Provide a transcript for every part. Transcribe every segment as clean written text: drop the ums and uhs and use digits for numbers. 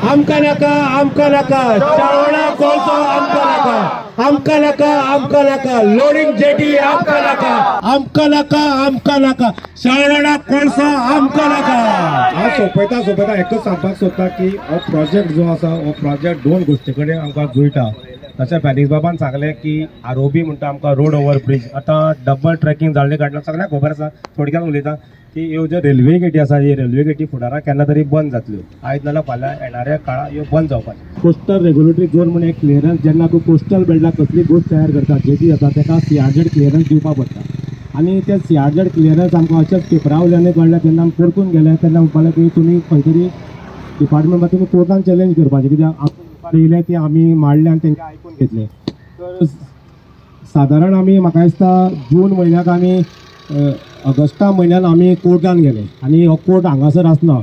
आमकां नाका, आमकां नाका, शेळवणा कोळसो आमकां नाका, आमकां नाका, आमकां नाका, लोडींग जेटी आमकां नाका, आमकां नाका, आमकां नाका, शेळवणा कोळसो आमकां नाका। हांव सोंपयता सोंपयता एकच सांगपाक सोदता की हो प्रोजेक्ट जो आसा हो प्रोजेक्ट दोन गोश्टी कडेन आमकां जुळटा। तशें फेलिक्स बाबान सांगलें की आर ओ बी म्हणटा आमकां रोड ओवर ब्रीज, आतां डबल ट्रॅकिंग जाल्ले कारणान सगळ्यांक खबर आसा। थोडक्यान उलयता की ह्यो ज्यो रेल्वे गेटी आसा, ही रेल्वे गेटी फुडाराक केन्ना तरी बंद जातल्यो, आयज नाल्यार फाल्यां येणाऱ्या काळार ह्यो बंद जावपाच्यो। कोस्टल रेगुलेटरी झोन म्हूण एक क्लियरन्स, जेन्ना तूं कोस्टल बेल्टाक कसली गोश्ट तयार करता, जेटी जाता, ताका सीआरझेड क्लियरन्स दिवपाक पडटा। आनी ते सीआरझेड क्लियरन्स आमकां अशेंच पेपरा वयल्यानूय कळ्ळें। तेन्ना आमी परतून गेले तेन्ना म्हणपाक लागले की तुमी खंय तरी डिपार्टमेंटान तुमी कोर्टान चॅलेंज करपाचें, कित्याक आमच्या मुखार येयले ते आमी मांडले आनी तेंकां आयकून घेतलें। तर सादारण आमी म्हाका दिसता जून म्हयन्याक आमी ऑगस्टा म्हयन्यान आमी कोर्टान गेले आनी हो कोर्ट हांगासर आसना।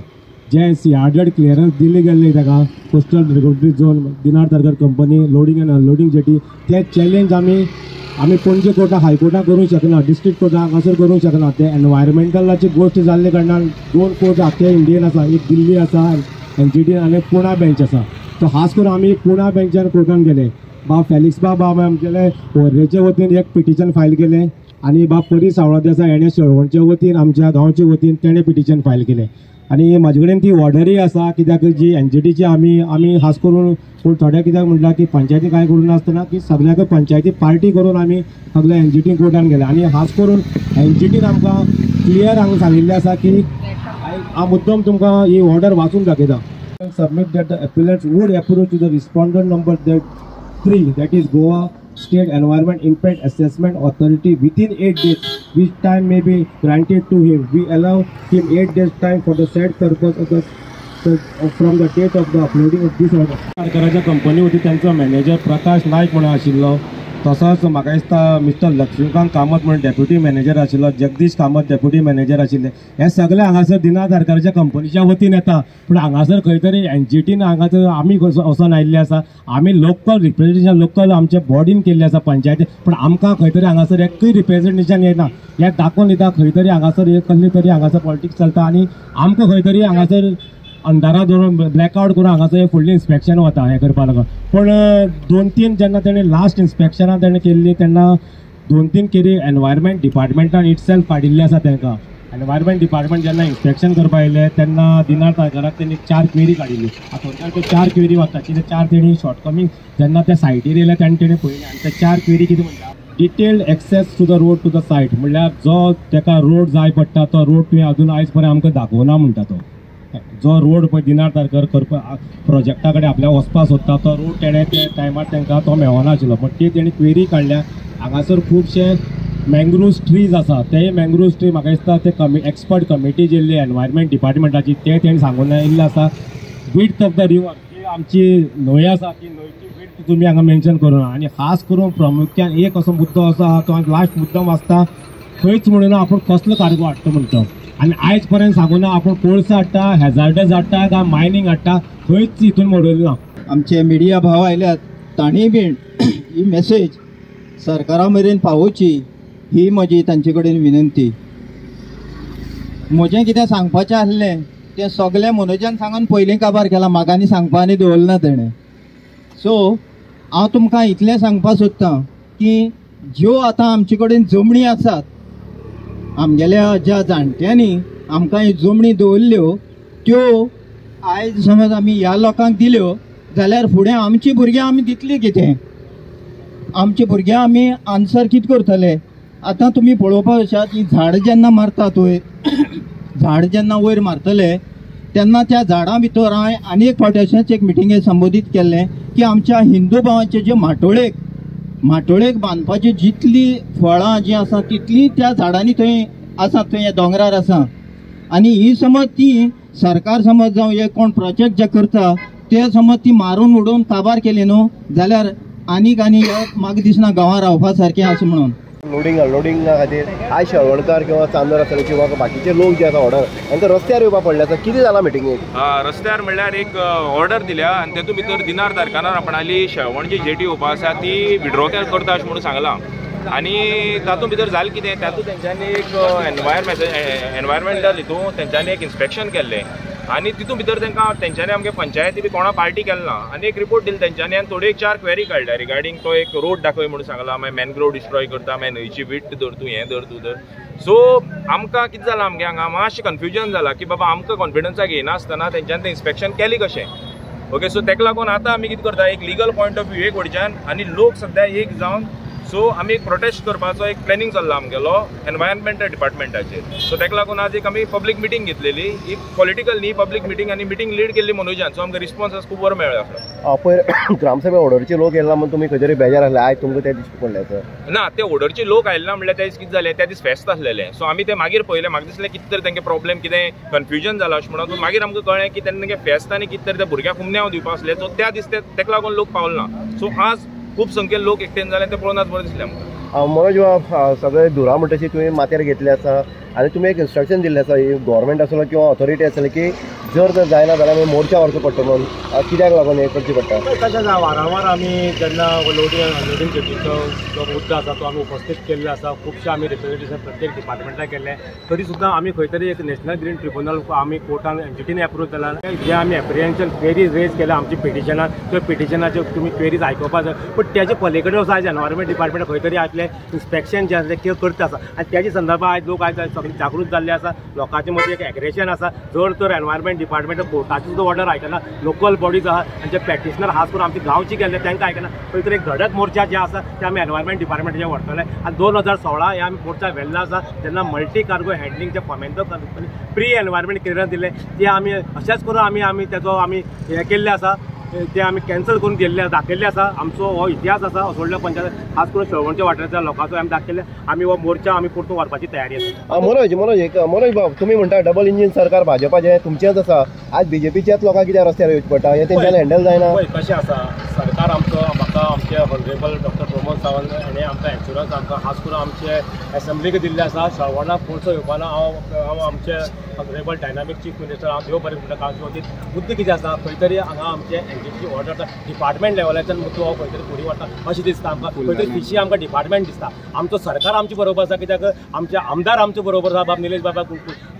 जे सीआरझेड क्लियरन्स दिल्ली गेल्ली ताका coastal regulatory zone Dinar Tarkar company loading and unloading jetty, ते चॅलेंज आमी पणजे कोर्टाक हायकोर्टाक करूंक शकना, डिस्ट्रिक्ट कोर्टाक हांगासर करूंक शकना। ते एनवायरमेंटलाची गोश्ट जाल्ले कारणान दोन कोर्ट आख्खे इंडियेन आसा, एक दिल्ली आसा एनजीटी आनी पुणा बेंच आसा। सो खास करून आमी पुणा बेंचार कोर्टान गेले। बाब फेलिक्स बाब आमगेले व्होर्रेचे वतीन एक पिटिशन फायल केलें आनी बाब परी सावळो आसा हेणें शेळवणचे वतीन आमच्या गांवचे वतीन तेणें पिटिशन फायल केलें। आनी म्हाजे कडेन ती ऑर्डरूय आसा, कित्याक जी एनजीटीची आमी खास करून पूण थोडे कित्याक म्हणटा की पंचायती कांय करूं नासतना की सगळ्याक पंचायती पार्टी करून आमी सगळे एनजीटी कोर्टान गेले। आनी खास करून एनजीटीन आमकां क्लियर हांगा सांगिल्लें आसा की हांव मुद्दम तुमकां ही ऑर्डर वाचून दाखयता। Submit that the appellants would approach to the respondent number that 3, that is Goa State Environment Impact Assessment Authority, within 8 days, which time may be granted to him. We allow him 8 days time for the said purpose of the from the date of the uploading of this order. सरकाराच्या company वतीन तांचो manager Prakash Nayak म्हणून आशिल्लो, तसोच म्हाका दिसता mister Laxmikant Kamat म्हणून deputy manager आशिल्लो, जगदीश कामत डेप्युटी मॅनेजर आशिल्ले। हे सगळे हांगासर दिना सरकाराच्या कंपनीच्या वतीन येता, पूण हांगासर खंय तरी एनजीटीन हांगासर आमी वचोन आयिल्ले आसा। आमी लोकल रिप्रेझेंटेशन लोकल आमच्या बॉडीन केल्ले आसा पंचायती, पूण आमकां खंय तरी हांगासर एकूय रिप्रेझेंटेशन येना। हें दाखोवन दिता खंय तरी हांगासर एक कसली तरी हांगासर पॉलिटिक्स चलता आनी आमकां खंय तरी हांगासर अंधारात दवरून ब्लॅकआवट करून हांगासर फुडलें इन्स्पेक्शन वता हें करपा लागून। पूण दोन तीन जेन्ना तेणें लास्ट इन्स्पेक्शनां तेणें केल्ली तेन्ना दोन तीन केरी एनवायरमेंट डिपार्टमेंटान इटसेल्फ काडिल्लें आसा। तांकां एनवायरमेंट डिपार्टमेंट जेन्ना इन्स्पेक्शन करपा येयले तेन्ना दिनार तारकराक तेणी 4 क्वेरी काडिल्ली। आतां त्यो 4 क्वेरी वता कितें 4 तेणी शॉर्टकमींग जेन्ना ते सायटीर येयले तेन्ना तेणी पळयलें आनी ते 4 क्वेरी कितें म्हणटा, detailed access to the road to the site, म्हणल्यार जो ताका रोड जाय पडटा तो रोड तुवें अजून आयज पर्यंत आमकां दाखोवना म्हणटा। तो जो रोड पळय दिनार तारकर करपा प्रोजेक्टा कडेन आपल्याक वचपाक सोदता तो रोड तेणें त्या टायमार तांकां तो मेळनाशिल्लो, पण ती तेणी क्वेरी काडल्या। हांगासर खुबशे मँग्रोव्स ट्रीज आसा, तेय मँग्रोव्स ट्री म्हाका दिसता ते एक्सपर्ट कमिटी जेल्ली एनवायरमेंट डिपार्टमेंटाची ते तेणी सांगून येयल्ले आसा। विड्थ ऑफ the river जी आमची न्हंय आसा ती न्हंयची विड्थ तुमी हांगा मेन्शन करूं ना। आनी खास करून प्रामुख्यान एक असो मुद्दो आसा तो लास्ट मुद्दम आसता खंयच म्हणून आपूण कसलो कार्गो हाडटा म्हणटा आनी आयज पर्यंत सांगूना ना आपूण कोळसो हाडटा, हॅजार्डस हाडटा काय मायनींग हाडटा, खंयच हितून मोडयलें ना। आमचे मिडिया भाव आयल्यात तांणी बीन ही मेसेज सरकारा मेरेन पावोवची ही म्हजी तांचे कडेन विनंती। म्हजें कितें सांगपाचें आसलें तें सगळें मनोजान सांगून पयलीं काबार केलां, म्हाका आनी सांगपा आनी दवरलें ना तेणें। सो हांव तुमकां इतलें सांगपाक सोदतां की ज्यो आतां आमचे कडेन जमणी आसात, आमगेल्या ज्या जाणट्यांनी आमकां ह्यो जमणी दवरल्यो त्यो आयज समज आमी ह्या लोकांक दिल्यो जाल्यार फुडें आमची भुरग्यां आमी दितली कितें, आमच्या भुरग्यां आमी आन्सर कितें करतले। आतां तुमी पळोवपाक वचात ही झाडां जेन्ना मारतात वयर, झाड जेन्ना वयर मारतले तेन्ना त्या झाडां भितर हांवें आनी एक फावटी अशेंच एक मिटिंगेक संबोधीत केल्लें की आमच्या हिंदू भावांचे जे माटोळेक बांदपाची जितली फळां जीं आसा तितली त्या झाडांनी थंय आसा, थंय दोंगरार आसा। आनी ही समज ती सरकार समज जावं हे कोण प्रोजेक्ट जे करता ते समज ती मारून उडोवन काबार केली न्हू जाल्यार आनीक आनी म्हाका दिसना गांवां रावपा सारकें आसा म्हणून। लोडींग अनलोडिंगा खातीर आयज शेळवणकार किंवा चांदर आसतले किंवा बाकीचे लोक जे आसा ऑर्डर तांकां रस्त्यार येवपा पडले आसा, कितें जालां मिटिंगेक? रस्त्यार म्हणल्यार एक ऑर्डर दिल्या आनी तेतूंत भितर दिनार तारकारान आपणाली शेळवण जी जेटी येवपा आसा ती विड्रॉ करता अशें म्हणून सांगलां आनी तातूंत भितर जालें कितें, तातूंत तेंच्यांनी एक एनवायरमेंटल हितून तेंच्यांनी एक इन्स्पेक्शन केल्लें आनी तितून भितर तांकां तेंच्यांनी आमगे पंचायती बी कोणा पार्टी केल ना आनी एक रिपोर्ट दिले तेंच्यांनी आनी थोडे एक 4 क्वेरी काडल्या रिगार्डींग तो एक रोड दाखय म्हणून सांगला, मागीर मॅनग्रोव डिस्ट्रॉय करता, मागीर न्हंयची विट धर तूं, हें धर तूं धर. सो आमकां कितें जालां आमगे हांगा मातशें कन्फ्युजन जालां की बाबा आमकां कॉन्फिडन्साक येनासतना तेंच्यांनी तें इन्स्पेक्शन केलें कशें. ओके, सो तेका लागून आतां आमी कितें करता एक लिगल पॉयंट ऑफ व्यू एक वडच्यान आनी लोक सद्या एक जावन सो आमी एक प्रोटेस्ट करपाचो एक प्लॅनिंग चल्ला आमगेलो एनवायरमेंटल डिपार्टमेंटाचेर. सो तेका लागून आज एक आमी पब्लीक मिटींग घेतलेली, एक पॉलिटिकल न्ही पब्लीक मिटींग आनी मिटींग लीड केल्ली मनोजान. सो आमकां रिस्पॉन्स आज खूब बरो मेळ्ळो आसा. पयर ग्रामसभा ऑर्डरचे लोक येयला म्हूण तुमी खंय तरी बेजार आसले, आयज तुमकां ते दिश्टी पडले सर? ना, ते ऑर्डरचे लोक आयले ना म्हणल्यार त्या दीस कितें जालें, त्या दीस फेस्त आसलेलें. सो आमी ते मागीर पळयलें, म्हाका दिसलें कितें तरी तेंगे प्रॉब्लेम कितें कन्फ्युजन जालां अशें म्हणून. मागीर आमकां कळ्ळें की तेन्ना फेस्त आनी कितें तरी त्या भुरग्यांक उमन्याव दिवपा आसलें. सो त्या दीस तेका लागून लोक पावले ना. सो आज खूब संख्येन लोक एकटेन जाले ते पळोवन आज बरें दिसलें आमकां. मनोज बाब, सगळे धुरा म्हणटा तशी तुवें माथ्यार घेतले आसा आनी तुमी एक इन्स्ट्रक्शन दिल्लें आसा गव्हर्मेंट आसलो किंवा ऑथॉरिटी आसली की जर तर जायना जाल्यार मागीर मोर्चा व्हरचो पडटा म्हणून, कित्याक लागून हें करचें पडटा? कशें आसा, वारंवार आमी जेन्ना लोडींग अनलोडींग जेटीचो जो मुद्दो आसा तो आमी उपस्थीत केल्लो आसा. खुबशे आमी रिप्रेझेंटेशन प्रत्येक डिपार्टमेंटाक केल्लें, तरी सुद्दां आमी खंय तरी एक नॅशनल ग्रीन ट्रिब्युनल आमी कोर्टान एनजीटीन एप्रूव जाला. जे आमी एप्रिहेन्शन क्वेरीज रेज केल्या आमची पिटिशनान, त्यो पिटिशनाच्यो तुमी क्वेरीज आयकुपा जाय, पूण तेजे पलीकडे वचून आयज एनवायरमेंट डिपार्टमेंट खंय तरी आपलें इन्स्पेक्शन जें आसलें तें करता आसा आनी तेजे संदर्भात आयज लोक आयज सगळे जागृत जाल्ले आसा. लोकांचे मदीं एक एग्रेशन आसा. जर तर एनवायरमेंट डिपार्टमेंट कोर्टाची सुद्दां ऑर्डर आयकना, लोकल बॉडीज आहा आनी जे प्रॅक्टिशनर खास करून आमचे गांवचे गेल्ले तांकां आयकना. खंय तरी एक धडक मोर्चा जे आसा ते आमी एनवायरमेंट डिपार्टमेंटाचेर व्हरतले आनी 2016 हे आमी मोर्चा व्हेल्लो आसा जेन्ना मल्टी कार्गो हँडलिंग जे Fomento company pre environment clearance दिलें ते आमी अशेंच करून आमी आमी तेजो आमी हें केल्लें आसा, ते आमी कॅन्सल करून गेल्ले दाखयल्ले आसा. आमचो हो इतिहास आसा असोळड्या पंचायत खास करून शेळवणच्या वाठारांतल्या लोकांचो आमी दाखयल्ले. आमी हो मोर्चा आमी परतून व्हरपाची तयारी आसा. मनोज मनोज एक मनोज बाब, तुमी म्हणटा डबल इंजीन सरकार भाजपाचें तुमचेंच आसा, आज बीजेपीच्याच लोकांक कित्याक रस्त्यार येवचें पडटा, हें तेंच्यान हँडल जायना? पळय कशें आसा, सरकार आमचो म्हाका आमचे ऑनरेबल डॉक्टर प्रमोद सावंत हाणें आमकां एश्युरन्स आमकां खास करून आमचे एसेंब्लीक दिल्लें आसा. शेळवणाक कोळसो येवपाना हांव हांव आमचे ऑनरेबल डायनामीक चीफ मिनिस्टर हांव देव बरें म्हणटा. काळजी वतीन मुद्दो कितें आसा, खंय तरी हांगा आमचे एनजीटीची ऑर्डर डिपार्टमेंट लेवलाच्यान मुद्दो हो खंय तरी फुडें वता अशें दिसता आमकां. खंय तरी फिशी आमकां डिपार्टमेंट दिसता. आमचो सरकार आमचे बरोबर आसा, कित्याक आमचे आमदार आमचे बरोबर आसा, बाब निलेश बाबा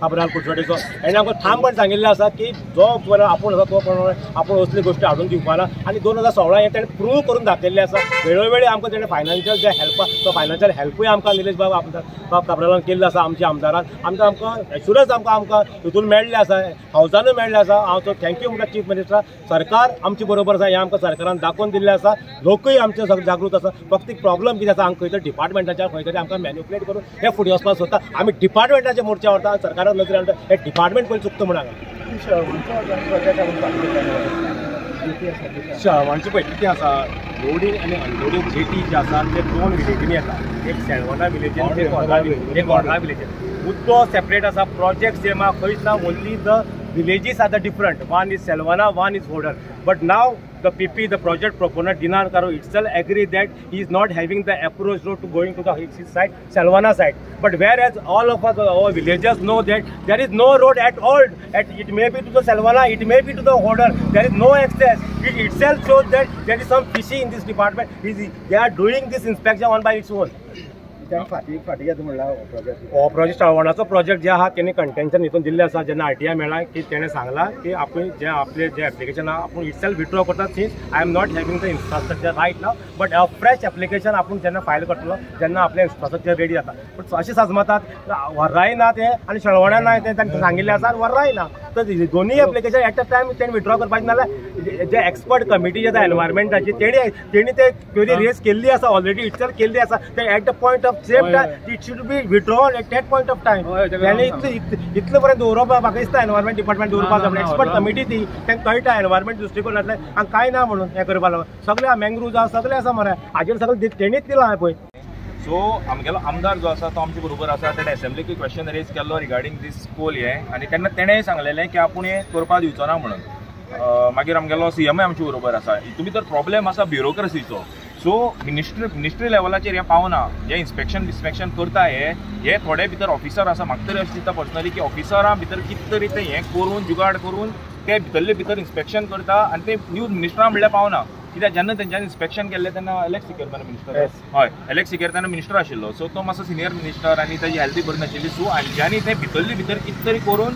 काब्राल कुडचडेचो हेणें आमकां ठामपण सांगिल्लें आसा की जो आपूण आसा तो प्रमाणे आपूण असली गोश्टी हाडून दिवपाना. आनी 2016 हें तेणें प्रूव करून दाखयल्लें आसा. वेळोवेळी आमकां तेणें फायनान्शियल जे हेल्प तो फायनान्शियल हेल्पूय आमकां निलेश बाब बाब काब्रालान केल्लो आसा. आमच्या आमदारान आमकां आमकां एश्युरन्स आमकां आमकां हितून मेळ्ळें आसा, हावजानूय मेळ्ळें आसा. हांव तो thank you म्हणटा चीफ मिनिस्टर. सरकार आमचे बरोबर आसा हें आमकां सरकारान दाखोवन दिल्लें आसा. लोकूय आमचे सगळे जागृत आसा. फक्त एक प्रॉब्लम कितें आसा, हांगा खंय तरी डिपार्टमेंटाच्या खंय तरी आमकां मॅन्युपुलेट करून हे फुडें वचपाक सोदता. आमी डिपार्टमेंटाचे मोर्चा व्हरता आनी सरकाराक नजरे हाडटा हे डिपार्टमेंट पयलीं चुकता म्हूण हांगा शेळवणचे पळय कितें आसा, लोडींग आनी अनलोडींग जेटी जे आसा ते 2 विलेजींनी येता, एक शेळवणा विलेजीन, एक होर्ला विलेजीन. मुद्दो सेपरेट आसा, प्रोजेक्ट सेम आहा, खंयच ना. Only the villages are the different. One is Selvana, one is Hodar. But now the PP, the project proponent Dinar Karo itself agree that he is not having the approach road to going to the his side, Selvana side. But whereas all of us, our villagers know that there is no road at all. It may be to the Selvana, it may be to the Hodar. There is no access. It itself shows that there is some fishy in this department. They are doing this inspection on by its own. हो project शेळवणाचो project जे आहा तेणी contention हितून दिल्लें आसा. जेन्ना RTI मेळ्ळा की तेणें सांगलां की आपूण जे आपले जे एप्लिकेशन आहा आपूण इटसेल्फ विथड्रॉ करता, since I am not having the infrastructure right now, but a fresh application आपूण जेन्ना फायल करतलो जेन्ना आपलें इन्फ्रास्ट्रक्चर रेडी जाता. पूण अशें सजमतात व्हर्राय ना तें आनी शेळवणा ना तें तांकां सांगिल्लें आसा आनी व्हर्राय ना. तर दोनूय एप्लिकेशन एट अ टायम तेणें विथड्रॉ करपाचें, नाल्यार जे एक्सपर्ट कमिटी जे आसा एनवायरमेंटाची तेणी ते क्वेरी रेज केल्ली आसा ऑलरेडी इटसेल्फ केल्ली आसा. ते at the point of same time it should be withdrawn at that point of time. आनी इतले पर्यंत दवरप म्हाका दिसता एनवायरमेंट डिपार्टमेंट दवरपाक जाय. एक्सपर्ट कमिटी ती तांकां कळटा एनवायरमेंट दृश्टिकोनांतल्यान आनी कांय ना म्हणून हें करपाक लागून सगळे मँग्रूव्ज आसा सगळे आसा मरे हाजेर सगळें तेणीच दिलां हांवें पळय. सो आमगेलो आमदार जो आसा तो आमचे बरोबर आसा. तेणें एसेंब्लीक क्वेश्चन रेज केल्लो रिगार्डींग दीस कोल हें आनी तेन्ना तेणें सांगलेलें की आपूण हें करपाक दिवचो ना म्हणून. मागीर आमगेलो सीएमय आमचे बरोबर आसा. हितून भितर प्रॉब्लेम आसा ब्युरोक्रसीचो. सो मिनिस्ट्री लेवलाचेर हें पावना. जे इन्स्पेक्शन बिस्पेक्शन करता हे थोडे भितर ऑफिसर आसा. म्हाका तरी अशें दिसता पर्सनली की ऑफिसरां भितर कितें तरी तें हें करून जुगाड करून ते भितरले भितर इन्स्पेक्शन करता आनी ते न्यूज मिनिस्टरा म्हणल्यार पावना. कित्याक जेन्ना तेंच्यांनी इन्स्पेक्शन केल्लें तेन्ना एलेक्स सिकेर मिनिस्टर, हय एलेक्स सिकेर तेन्ना मिनिस्टर आशिल्लो. सो तो मातसो सिनियर मिनिस्टर आनी ताजी हेल्थूय बरी नाशिल्ली. सो हांच्यांनी तें भितरले भितर कितें तरी करून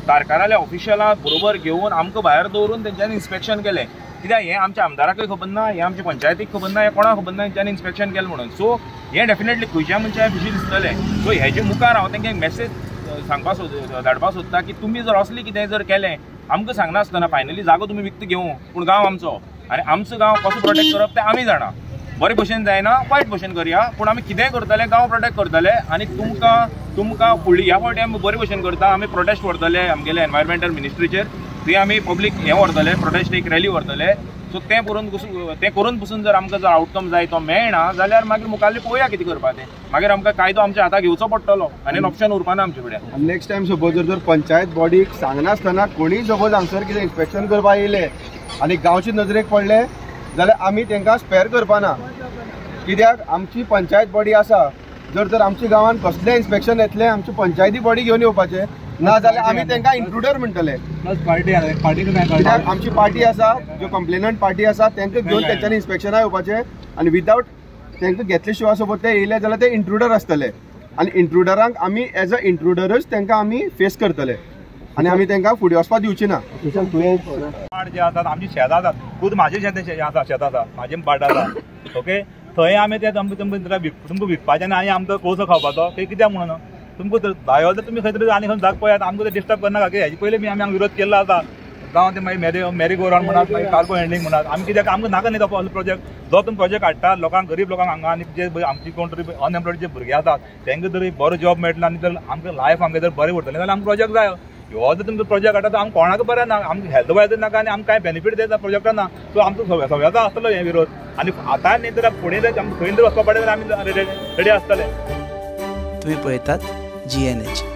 तारकाराल्या ऑफिशियलां बरोबर घेवन आमकां भायर दवरून तेंच्यांनी इन्स्पेक्शन केलें. कित्याक हें आमच्या आमदाराकय खबर ना, हें आमच्या पंचायतीक खबर ना, हें कोणाक खबर ना तेंच्यांनी इन्स्पेक्शन केलें म्हणून. सो हें डेफिनेटली खंयच्या मनशाक खुशी दिसतलें. सो हेजे मुखार हांव तेंकां एक मॅसेज सांगपाक धाडपाक सोदता की तुमी जर असलें कितें जर केलें आमकां सांगनासतना फायनली जागो तुमी विकतो घेवं, पूण गांव आमचो आनी आमचो गांव कसो प्रोटेक्ट करप तें आमी जाणा. बरे भशेन जायना वायट भशेन करया, पूण आमी कितेंय करतले, गांव प्रोटेक्ट करतले. आनी तुमकां फुडली ह्या फावटी आमी बरे भशेन करता. आमी प्रोटेस्ट व्हरतले आमगेले एनवायरमेंटल मिनिस्ट्रीचेर, थंय आमी पब्लीक हें व्हरतले, प्रोटेस्ट एक रॅली व्हरतले. सो तें करून पसून जर आमकां जर आवटकम जाय तो मेळना जाल्यार मागीर मुखारले पळोवया कितें करपा तें. मागीर आमकां कायदो आमच्या हाताक घेवचो पडटलो आनी ऑप्शन उरपाना आमचे फुडें. नेक्स्ट टायम सपोज जर पंचायत बॉडीक सांगनासतना कोणीय सपोज हांगसर कितें इन्स्पेक्शन करपाक येयले आनी गांवचे नजरेक पडले जाल्यार आमी तांकां स्पेर करपाना. कित्याक आमची पंचायत बॉडी आसा, जर तर आमच्या गांवांत कसलें इन्स्पेक्शन येतलें आमची पंचायती बॉडी घेवन येवपाचें, ना जाल्यार आमी तांकां इंट्रुडर म्हणटले. कित्याक आमची पार्टी आसा, ज्यो कंप्लेनंट पार्टी आसा तांकां घेवन तेंच्यांनी इन्स्पेक्शना येवपाचें आनी विदावट तांकां घेतले शिवाय सोबत ते येयले जाल्यार ते इंट्रुडर आसतले आनी इंट्रुडरांक आमी एज अ इंट्रुडरच तांकां आमी फेस करतले आनी आमी तांकां फुडें वचपाक दिवची ना. जे आसात आमची शेतां आसात, खूद म्हाजें शेत आसा, शेत आसा म्हाजें पाट आसा, ओके, थंय आमी ते तुमकां विकपाचें ना आनी आमकां कोळसो खावपाचो ते कित्याक म्हणून तुमकां भायर वता तुमी खंय तरी आनी खंय जाग पळयात, आमकां ते डिस्टर्ब करनाका. की हेजे पयलीं आमी हांगा विरोध केल्लो आसा, जावं ते मागीर मेरी गो रावंड म्हणात, मागीर कार्गो हँडलिंग म्हणात, आमी कित्याक आमकां नाका न्ही तो प्रोजेक्ट. जो तुमी प्रोजेक्ट हाडटा लोकांक, गरीब लोकांक हांगा आनी जे आमची कोण तरी अनएम्प्लॉयड जे भुरगे आसात तांकां तरी बरो जॉब मेळटलो आनी जर आमकां लायफ आमगें जर बरें उरतलें जाल्यार आमकां प्रोजेक्ट जाय. हो जर तुमचो प्रोजेक्ट हाडटा तो आमकां कोणाक बरें ना, आमकां हेल्थ वायज नाका आनी आमकां कांय बेनिफीट दिता प्रोजेक्टा ना. सो आमचो सगळ्याचो आसतलो हें विरोध आनी आतां न्ही तर फुडें जर आमकां खंय जर वचपा पडलें जाल्यार आमी रेडी आसतले. तुमी पळयतात GNH.